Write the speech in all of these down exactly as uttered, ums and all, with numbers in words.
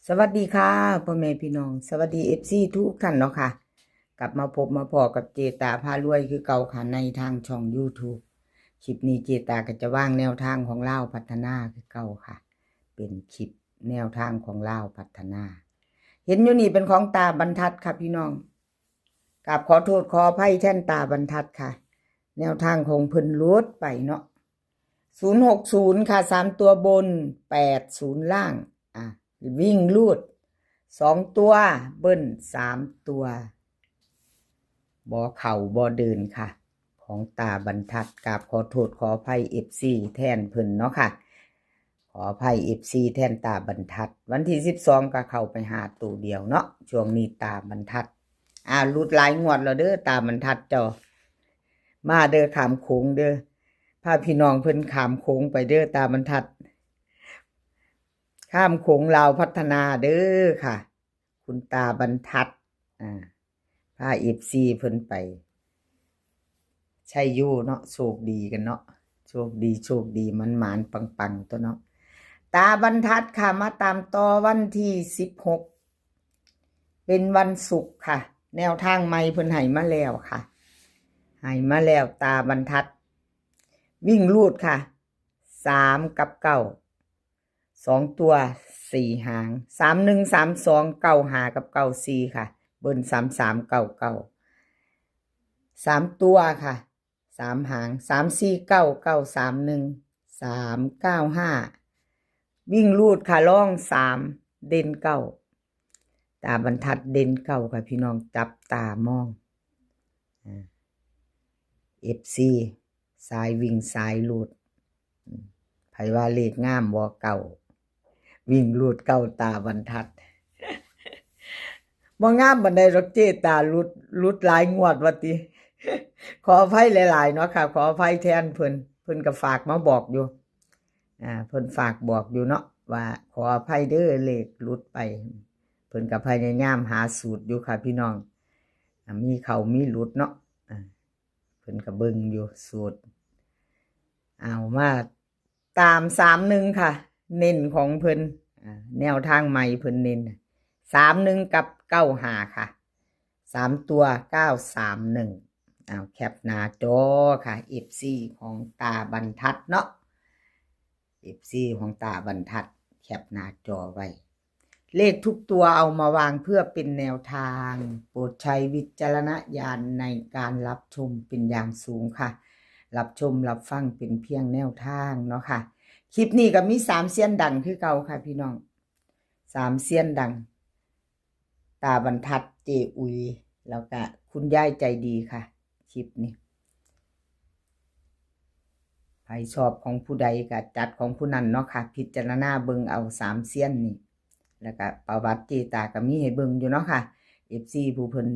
สวัสดีค่ะ พ่อแม่พี่น้อง สวัสดี เอฟซี ทุกท่านเนาะค่ะ กลับมาพบมาพ้อกับเจตาพารวยคือเก่าค่ะ ในทางช่อง YouTube คลิปนี้เจตาก็จะวางแนวทางของลาวพัฒนาคือเก่าค่ะ เป็นคลิปแนวทางของลาวพัฒนา เห็นอยู่นี่เป็นของตาบรรทัดค่ะพี่น้อง กราบขอโทษขออภัยแทนตาบรรทัดค่ะ แนวทางของเพิ่นหลุดไปเนาะ ศูนย์หกศูนย์ ค่ะ สามตัวบน แปดศูนย์ ล่าง อ่ะ วิ่งรูด สองตัว เบิ้ล สามตัว บ่เข้าบ่เดินค่ะ ของตาบรรทัด กราบขอโทษขออภัย เอฟซี แทนเพิ่นเนาะค่ะ ขออภัย เอฟซี แทนตาบรรทัด วันที่สิบสองก็เข้าไปหาตัวเดียวเนาะ ช่วงนี้ตาบรรทัด อ่า หลุดหลายงวดแล้วเด้อ ตาบรรทัดเจ้า มาเด้อ ข้ามโขงเด้อ พาพี่น้องเพิ่นข้ามโขงไปเด้อ ตาบรรทัด ข้ามโขงลาวพัฒนาเด้อค่ะ คุณตาบรรทัด อ่า พา เอฟซี เพิ่นไป ชัยโยเนาะ โชคดีกันเนาะ โชคดี โชคดี หมานๆ ปังๆ ตัวเนาะ ตาบรรทัดค่ะ มาตามต่อวันที่สิบหก เป็นวันศุกร์ค่ะ แนวทางใหม่เพิ่นให้มาแล้วค่ะ ให้มาแล้วตาบรรทัด วิ่งรูดค่ะ สาม กับ เก้า สองตัว สี่ หาง สาม หนึ่ง สาม สอง เก้า ห้า กับ เก้า สี่ ค่ะ เบิ้ล สาม สาม เก้า เก้า สามตัวค่ะ สาม หาง สาม สี่ เก้า เก้า สาม หนึ่ง สาม เก้า ห้า วิ่งรูดค่ะ รอง สาม เด่น เก้า ตาบรรทัดเด่น เก้า ค่ะพี่น้อง จับตามอง อ่า เอฟซี สายวิ่งสายรูด อืม ไผว่าเลขงามบ่ เก้า วิ่งรูด เก้า ตาบรรทัด บ่งามปานใดดอกเจตา หลุด หลุดหลายงวดว่าติ ขออภัยหลายๆ เนาะค่ะ ขออภัยแทนเพิ่น เพิ่นก็ฝากมาบอกอยู่ อ่า เพิ่นฝากบอกอยู่เนาะ ว่าขออภัยเด้อ เลขหลุดไป เพิ่นก็พยายามหาสูตรอยู่ค่ะพี่น้อง อ่า มีเข้ามีหลุดเนาะ อ่า เพิ่นก็เบิ่งอยู่สูตร เอามาตาม สามหนึ่ง ค่ะ เน้นของเพิ่น อ่า แนวทางใหม่เพิ่นเน้น สามหนึ่ง กับ เก้าห้า ค่ะ สามตัว เก้าสามหนึ่ง เอาแคปหน้าจอค่ะ เอฟซี ของตาบรรทัดเนาะ เอฟซี ของตาบรรทัด แคปหน้าจอไว้ เลขทุกตัวเอามาวางเพื่อเป็นแนวทาง โปรดใช้วิจารณญาณในการรับชมเป็นอย่างสูงค่ะ รับชมรับฟังเป็นเพียงแนวทางเนาะค่ะ คลิปนี้ก็มีสามเซียนดังคือเก่าค่ะพี่น้อง สามเซียนดัง ตาบรรทัด เจอุ๋ย แล้วก็คุณยายใจดีค่ะ คลิปนี้ ไผชอบของผู้ใดก็จัดของผู้นั้นเนาะค่ะ พิจารณาเบิ่งเอาสามเซียนนี่ แล้วก็ประวัติเจตาก็มีให้เบิ่งอยู่เนาะค่ะ เอฟซี ผู้เพิ่น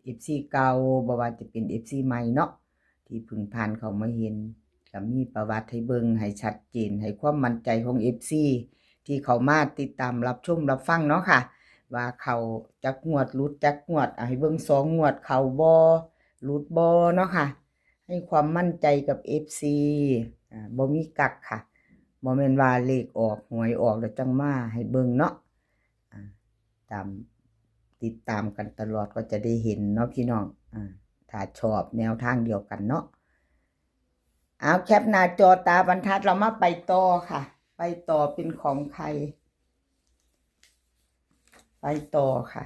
เอฟซี เก่า บ่ว่าจะเป็น เอฟซี ใหม่เนาะ ที่เพิ่งผ่านเข้ามาเห็น ก็มีประวัติให้เบิ่งให้ชัดเจน ให้ความมั่นใจของ เอฟซี ที่เข้ามาติดตามรับชมรับฟังเนาะค่ะ ว่าเข้าจักงวด หลุดจักงวด อ่ะ ให้เบิ่งสองงวด เข้าบ่ หลุดบ่เนาะค่ะ ให้ความมั่นใจกับ เอฟซี อ่า บ่มีกักค่ะ บ่แม่นว่าเลขออก หวยออกแล้วจั่งมาให้เบิ่งเนาะ อ่า ตาม ติดตามกันตลอดก็จะได้เห็นเนาะพี่น้อง อ่า ถ้าชอบแนวทางเดียวกันเนาะ เอาแคปหน้าจอตาบรรทัด เรามาไปต่อค่ะ ไปต่อเป็นของใคร ไปต่อค่ะ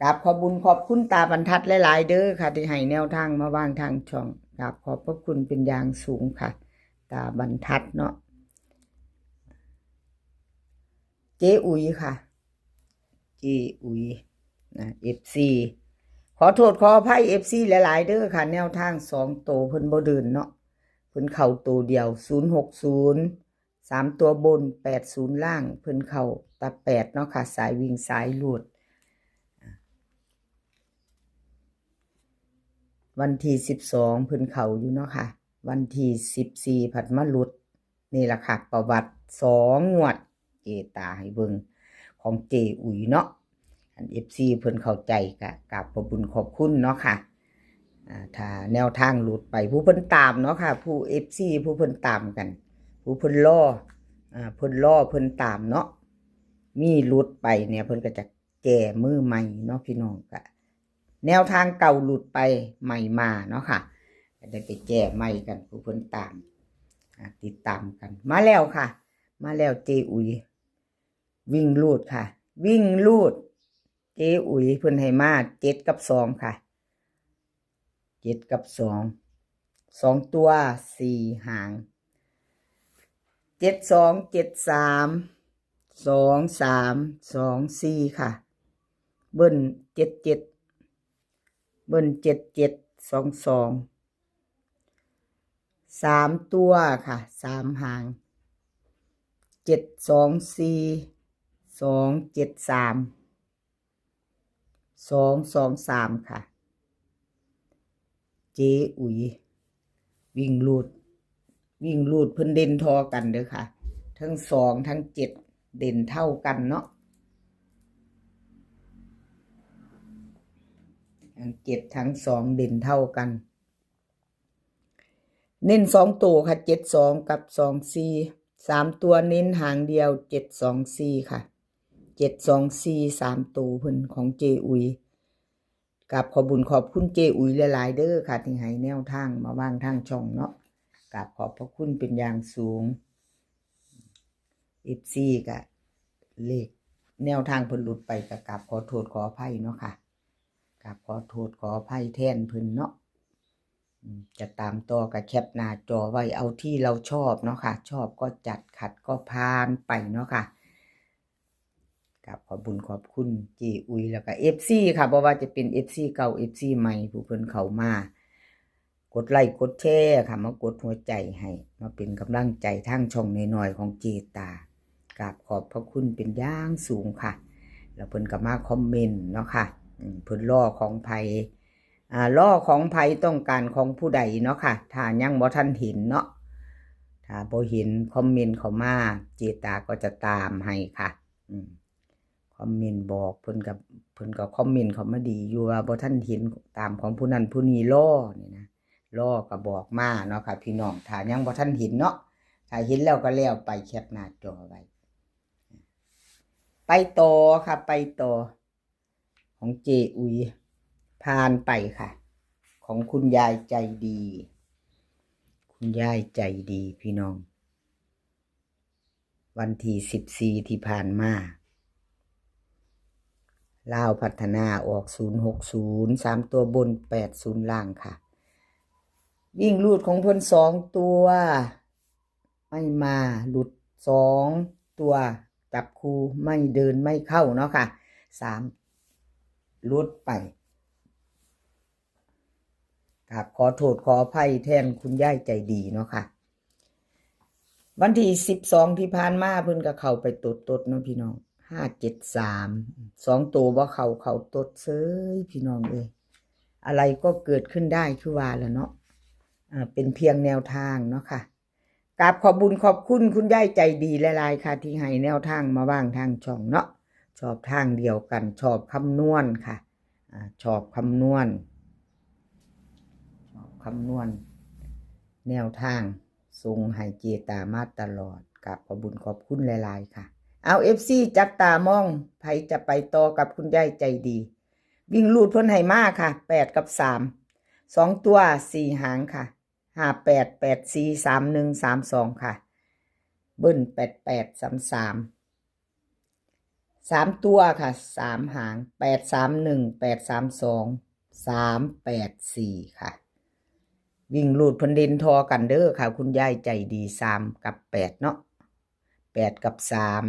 กราบขอบบุญขอบคุณตาบรรทัดหลายๆ เด้อค่ะ ที่ให้แนวทางมาวางทางช่อง กราบขอบพระคุณเป็นอย่างสูงค่ะ ตาบรรทัดเนาะ เจอุ๋ยค่ะ เจอุ๋ย นะ เอฟซี ขอโทษขออภัย เอฟซี หลายๆ เด้อค่ะ แนวทางสองโตเพิ่นบ่เดินเนาะ เพิ่นเข้าโตเดียว ศูนย์หกศูนย์ สามตัวบน แปดศูนย์ ล่าง เพิ่นเข้าตาแปดเนาะค่ะ สายวิ่งสายรูด วันที่สิบสองเพิ่นเข้าอยู่เนาะค่ะ วันที่สิบสี่ผัดมาหลุด นี่ล่ะค่ะ ประวัติสองงวด เจตาให้เบิ่ง ของเจอุ๋ยเนาะ อัน เอฟซี เพิ่นเข้าใจก็กราบขอบบุญขอบคุณเนาะค่ะ อ่า ถ้าแนวทางหลุดไป ผู้เพิ่นตามเนาะค่ะ ผู้ เอฟซี ผู้เพิ่นตามกัน ผู้เพิ่นรอ อ่า เพิ่นรอเพิ่นตามเนาะ มีหลุดไปเนี่ย เพิ่นก็จะแก้มือใหม่เนาะพี่น้อง ก็แนวทางเก่าหลุดไป ใหม่มาเนาะค่ะ ก็ได้ไปแก้ใหม่กัน ผู้เพิ่นตาม อ่า ติดตามกัน มาแล้วค่ะ มาแล้วเจอุ๋ย วิ่งรูดค่ะ วิ่งรูด เจอุ๋ยเพิ่นให้มาเจ็ดกับสองค่ะ เจ็ดกับสอง สองตัว สี่หาง เจ็ดสอง เจ็ดสาม สองสาม สองสี่ค่ะ เบิ้ล เจ็ดเจ็ด เบิ้ล เจ็ดเจ็ด สองสอง สามตัวค่ะ สามหาง เจ็ดสองสี่ สองเจ็ดสาม สองสองสามค่ะ เจอุ๋ย วิ่งรูด วิ่งรูดเพิ่นเด่นท่อกันเด้อค่ะ ทั้งสองทั้งเจ็ดเด่นเท่ากันเนาะ ทั้งเจ็ดทั้งสองเด่นเท่ากัน เน้นสองตัวค่ะ เจ็ดสอง กับ สองสี่ สามตัวเน้นหางเดียว เจ็ดสองสี่ค่ะ เจ็ดสองสี่ สามตัวเพิ่นของเจอุ๋ย กราบขอบบุญขอบคุณเจอุ๋ยหลายๆเด้อค่ะ ที่ให้แนวทางมาวางทางช่องเนาะ กราบขอบพระคุณเป็นอย่างสูง เอฟซี ก็เลขแนวทางเพิ่นหลุดไป ก็กราบขอโทษขออภัยเนาะค่ะ กราบขอโทษขออภัยแทนเพิ่นเนาะ อืม จะตามต่อก็แคปหน้าจอไว้เอาที่เราชอบเนาะค่ะ ชอบก็จัด ขัดก็ผ่านไปเนาะค่ะ กราบขอบบุญขอบคุณเจอุ๋ย แล้วก็ เอฟซี ค่ะ บ่ว่าจะเป็น เอฟซี เก่า เอฟซี ใหม่ ผู้เพิ่นเข้ามา กดไลค์กดแชร์ค่ะ มากดหัวใจให้ มาเป็นกำลังใจทางช่องน้อยๆของเจตา กราบขอบพระคุณเป็นอย่างสูงค่ะ แล้วเพิ่นก็มาคอมเมนต์เนาะค่ะ อืม เพิ่นรอของไผ อ่า รอของไผต้องการของผู้ใดเนาะค่ะ ถ้ายังบ่ทันเห็นเนาะ ถ้าบ่เห็นคอมเมนต์เข้ามา เจตาก็จะตามให้ค่ะ อืม คอมเมนต์บอก เพิ่นก็ เพิ่นก็คอมเมนต์เข้ามาดีอยู่ว่าบ่ทันเห็นตามของผู้นั้นผู้นี้ รอนี่นะ รอก็บอกมาเนาะค่ะพี่น้อง ถ้ายังบ่ทันเห็นเนาะ ถ้าเห็นแล้วก็แล้วไป แคปหน้าจอไว้ ไปต่อค่ะ ไปต่อ ของเจอุ๋ย ผ่านไปค่ะ ของคุณยายใจดี คุณยายใจดีพี่น้อง วันที่สิบสี่ที่ผ่านมา ลาวพัฒนาออก ศูนย์หกศูนย์ สามตัวบน แปดศูนย์ ล่างค่ะ วิ่งรูดของเพิ่นสองตัว ไม่มา หลุดสองตัว จับคู่ไม่เดินไม่เข้าเนาะค่ะ สาม หลุดไป กราบขอโทษขออภัยแทนคุณยายใจดีเนาะค่ะ วันที่สิบสองที่ผ่านมาเพิ่นก็เข้าไปตดๆเนาะพี่น้อง ห้าเจ็ดสาม สองตัวบ่เข้า เข้าตดเซ้ยพี่น้องเอ้ย อะไรก็เกิดขึ้นได้คือว่าแหละเนาะ อ่า เป็นเพียงแนวทางเนาะค่ะ กราบขอบบุญขอบคุณคุณยายใจดีหลายๆค่ะ ที่ให้แนวทางมาวางทางช่องเนาะ ชอบทางเดียวกัน ชอบคำนวณค่ะ อ่า ชอบคำนวณ ชอบคำนวณ แนวทางส่งให้เจตามาตลอด กราบขอบบุญขอบคุณหลายๆค่ะ เอา เอฟซี จับตามอง ไผจะไปต่อกับคุณยายใจดี วิ่งรูดเพิ่นให้มาค่ะ แปดกับสาม สองตัว สี่หางค่ะ ห้าแปด แปดสี่ สามหนึ่ง สามสองค่ะ เบิ้ล แปดแปด สามสาม สามตัวค่ะ สามหาง แปดสามหนึ่ง แปดสามสอง สามแปดสี่ค่ะ วิ่งรูดเพิ่นเด่นท่อกันเด้อค่ะ คุณยายใจดี สามกับแปดเนาะ แปดกับสาม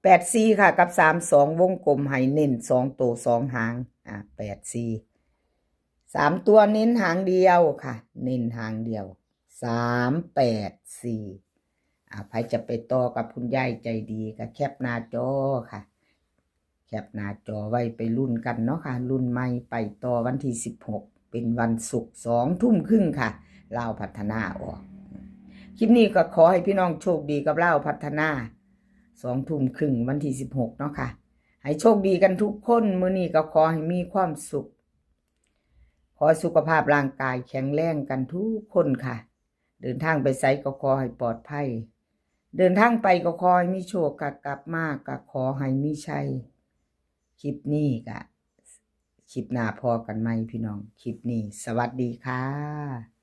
แปดสี่ค่ะ กับสามสอง วงกลมให้เน้นสองตัวสองหาง อ่า แปดสี่ สามตัวเน้นหางเดียวค่ะ เน้นหางเดียว สามแปดสี่ อ่า ไผจะไปต่อกับคุณยายใจดีก็แคปหน้าจอค่ะ แคปหน้าจอไว้ไปลุ้นกันเนาะค่ะ ลุ้นใหม่ไปต่อวันที่สิบหก เป็นวันศุกร์ สองทุ่มครึ่งค่ะ ลาวพัฒนาออก คลิปนี้ก็ขอให้พี่น้องโชคดีกับลาวพัฒนา สองทุ่มครึ่งวันที่สิบหกเนาะค่ะ ให้โชคดีกันทุกคน มื้อนี้ก็ขอให้มีความสุข ขอสุขภาพร่างกายแข็งแรงกันทุกคนค่ะ เดินทางไปไสก็ขอให้ปลอดภัย เดินทางไปก็ขอให้มีโชคค่ะ กลับมาก็ขอให้มีชัย คลิปนี้ก็ คลิปหน้าพ้อกันใหม่พี่น้อง คลิปนี้ สวัสดีค่ะ